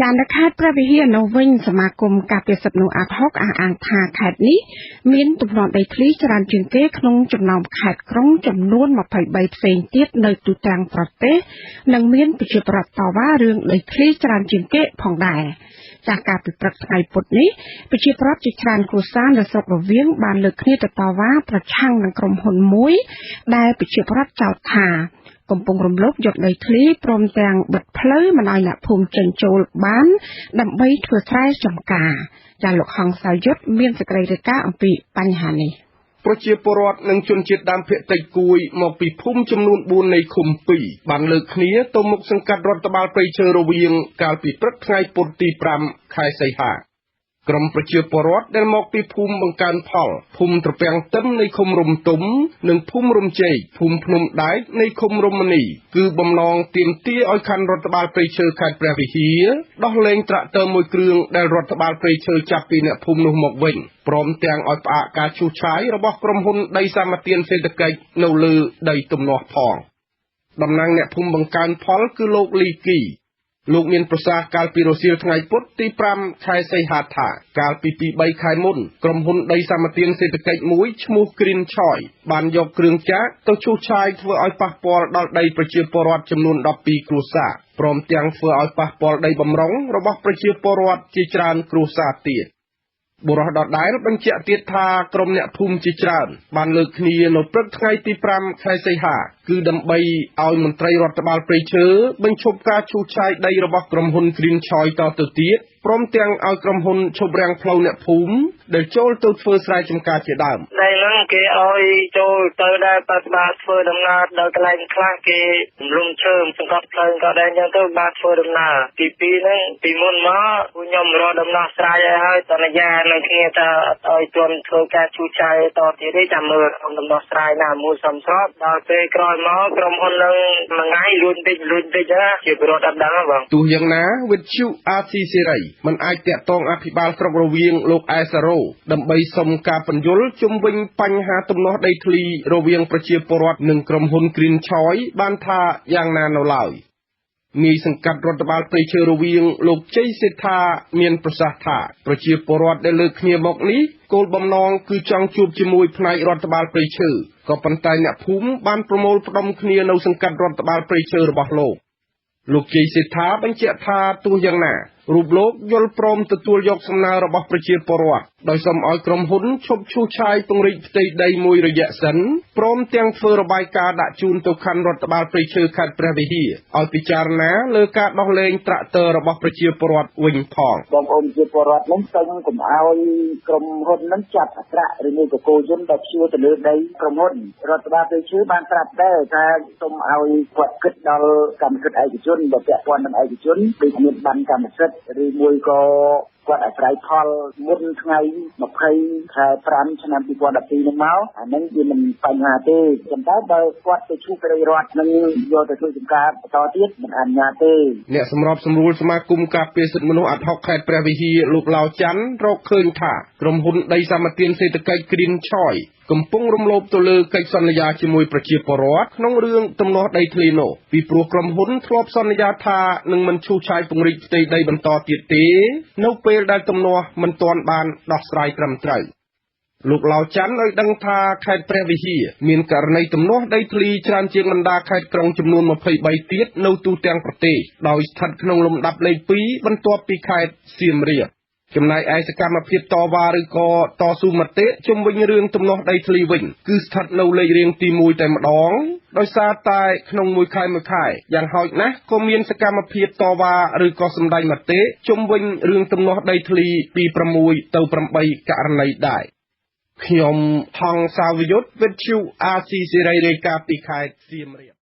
ចានៅខេត្តព្រះវិហារនៅវិញសមាគមការពារសិទ្ធិមនុស្សអាដហុកអះអាងថាខេត្តនេះមានទំនាស់ដីធ្លីច្រើនជាងគេក្នុងចំណោមខេត្តក្រុងចំនួន23ផ្សេងទៀតនៅទូទាំងប្រទេសនិងមានប្រជាប្រដ្ឋតវ៉ារឿងដីធ្លីច្រើនជាងគេផងដែរចាកាលពីព្រឹកថ្ងៃពុធនេះប្រជាប្រដ្ឋជាច្រើនគ្រួសារនៅស្រុករវៀងបានលើកគ្នាទៅតវ៉ាប្រឆាំងនឹងក្រុមហ៊ុនមួយដែលប្រជាប្រដ្ឋចោទថាកំពុងរំលោភយកដីធ្លីព្រមទាំងបិទផ្លូវមិនឲ្យអ្នកភូមិចេញចូលបានដើម្បីធ្វើស្រែចម្ការចាលោកហង្សសាយុទ្ធមានសេចក្តីរាយការណ៍អំពីបញ្ហានេះប្រជាពលរដ្ឋនិងជនជាតិដើមភាគតិចគួយមកពីភូមិចំនួន4នៃឃុំ2បានលើកគ្នាទៅមុខសង្កាត់រដ្ឋបាលព្រៃឈើរវៀងកាលពីព្រឹកថ្ងៃពុធទី5ខែសីហាក្រុមប្រជាពលរដ្ឋដែលមកពីភូមិបង្កើនផលភូមិត្រពាំងទឹមនៃឃុំរំទុំនិងភូមិរំជែកភូមិភ្នំដែកនៃឃុំរមនីគឺបំណងទាមទារឲ្យខណ្ឌរដ្ឋបាលព្រៃឈើខេត្តព្រះវិហារដោះលែងត្រាក់ទ័រមួយគ្រឿងដែលរដ្ឋបាលព្រៃឈើចាប់ពីអ្នកភូមិនោះមកវិញព្រមទាំងឲ្យផ្អាកការឈូសឆាយរបស់ក្រុមហ៊ុនដីសម្បទានសេដ្ឋកិច្ចនៅលើដីទំនាស់ផងតំណាងអ្នកភូមិបង្កើនផលគឺលោកលីគីលោកមានប្រសាសន៍កាលពីរសៀលថ្ងៃពុធទី5ខែសីហាថាកាលពី2-3ខែមុនក្រុមហ៊ុនដីសម្បទានសេដ្ឋកិច្ចមួយឈ្មោះ Green Choy បានយកគ្រឿងចក្រទៅឈូសឆាយធ្វើឲ្យប៉ះពាល់ដល់ដីប្រជាពលរដ្ឋចំនួន12គ្រួសារព្រមទាំងធ្វើឲ្យប៉ះពាល់ដីបំរុងរបស់ប្រជាពលរដ្ឋជាច្រើនគ្រួសារទៀតបុរសដដែលបញ្ជាក់ទៀតថាក្រុមអ្នកភូមិជាច្រើនបានលើកគ្នានៅព្រឹកថ្ងៃទី5ខែសីហាគឺដើម្បីឲ្យមន្ត្រីរដ្ឋបាលព្រៃឈើបញ្ឈប់ការឈូសឆាយដីរបស់ក្រុមហ៊ុន Green Choy តទៅទៀតព្រមទាំងឲ្យក្រុមហ៊ុនឈប់រាំងផ្លូវអ្នកភូមិដែលចូលទៅធ្វើស្រែចម្ការជាដើមដីហ្នឹងគេឲ្យចូលទៅដែរបាត់បាទធ្វើដំណើរដល់កន្លែងខ្លះគេរំលំឈើសង្កត់ផ្លូវក៏ដែរអញ្ចឹងទៅបាទធ្វើដំណើរទី2ហ្នឹងពីមុនមកពួកខ្ញុំរកដំណោះស្រាយឲ្យហើយសន្យានឹងគ្នាថាអត់ឲ្យទាន់ធ្វើការឈូសឆាយតទៀតទេចាំមើលដំណោះស្រាយណាមួយសមស្របដល់ពេលក្រោយមកក្រុមហ៊ុននឹងមួយថ្ងៃលួចតិចលួចតិចណាជាពលរដ្ឋអត់ដឹងបងទោះយ៉ាងណាវិទ្យុអាស៊ីសេរីមិនអាចទាក់ទងអភិបាលស្រុករវៀងលោកអែសារ៉ូដើម្បីសុំការពន្យល់ជុំវិញបញ្ហាទំនាស់ដីធ្លីរវាងប្រជាពលរដ្ឋនិងក្រុមហ៊ុន Green Choy បានថាយ៉ាងណានៅឡើយនាយសង្កាត់រដ្ឋបាលព្រៃឈើរវៀងលោកជ័យសេដ្ឋាមានប្រសាសន៍ថាប្រជាពលរដ្ឋដែលលើកគ្នាមកនេះគោលបំណងគឺចង់ជួបជាមួយផ្នែករដ្ឋបាលព្រៃឈើក៏ប៉ុន្តែអ្នកភូមិបានប្រមូលផ្ដុំគ្នានៅសង្កាត់រដ្ឋបាលព្រៃឈើរបស់លោកលោកជ័យសេដ្ឋាបញ្ជាក់ថាទោះយ៉ាងណារូបលោកយល់ព្រមទទួលយកសំណើរបស់ប្រជាពលរដ្ឋដោយសូមឲ្យក្រុមហ៊ុនឈប់ឈូសឆាយពង្រីកផ្ទៃដីមួយរយៈសិនព្រមទាំងធ្វើរបាយការណ៍ដាក់ជូនទៅខណ្ឌរដ្ឋបាលព្រៃឈើខេត្តព្រះវិហារឲ្យពិចារណាលើការដោះលែងត្រាក់ទ័ររបស់ប្រជាពលរដ្ឋវិញផងបងប្អូនប្រជាពលរដ្ឋនឹងសូមកុំឲ្យក្រុមហ៊ុននឹងចាប់អត្រាឬមួយក៏គោយន្តដែលព្យួរទៅលើដីក្រុមហ៊ុនរដ្ឋបាលព្រៃឈើបានប្រាប់ដែរថាសូមឲ្យគាត់គិតដល់កម្មសិទ្ធិឯកជនបើពាក់ព័ន្ធនឹងឯកជនដូចមានបានកម្មសិទ្ធិឬមួយក៏គាត់អាស្រ័យផលមុនថ្ងៃ20ខែ5ឆ្នាំ2012នឹងមកអានឹងវាមិនបញ្ហាទេប៉ុន្តែបើគាត់ទៅឈូសព្រៃរដ្ឋនឹងយកទៅធ្វើចម្ការបន្តទៀតមិនអនុញ្ញាតទេអ្នកសម្របសម្រួលសមាគមការពារសិទ្ធិមនុស្សអាដហុកខេត្តព្រះវិហារលោកឡៅច័ន្ទរកឃើញថាក្រុមហ៊ុនដីសម្បទានសេដ្ឋកិច្ច Green Choy កំពុងរំលោភទៅលើកិច្ចសន្យាជាមួយប្រជាពលរដ្ឋក្នុងរឿងទំនាស់ដីធ្លីនោះពីព្រោះក្រុមហ៊ុនធ្លាប់សន្យាថានឹងមិនឈូសឆាយពង្រីកផ្ទៃដីបន្តទៀតទេនៅពេលដែលទំនាស់មិនទាន់បានដោះស្រាយត្រឹមត្រូវលោកឡៅច័ន្ទឲ្យដឹងថាខេត្តព្រះវិហារមានករណីទំនាស់ដីធ្លីច្រើនជាងបណ្ដាខេត្តក្រុងចំនួន23ទៀតនៅទូទាំងប្រទេសដោយស្ថិតក្នុងលំដាប់លេខ2បន្ទាប់ពីខេត្តសៀមរាបចំណែកឯសកម្មភាពតវ៉ាឬក៏តស៊ូមតិជុំវិញរឿងទំនាស់ដីធ្លីវិញគឺស្ថិតនៅលេខរៀងទី1តែម្ដងដោយសារតែក្នុងមួយខែមួយខែយ៉ាងហោចណាស់ក៏មានសកម្មភាពតវ៉ាឬក៏សម្ដែងមតិជុំវិញរឿងទំនាស់ដីធ្លីពី6ទៅ8ករណីដែរខ្ញុំហង្សាវយុទ្ធវិទ្យុអាស៊ីសេរីរាយការណ៍ពីខេត្តសៀមរាប។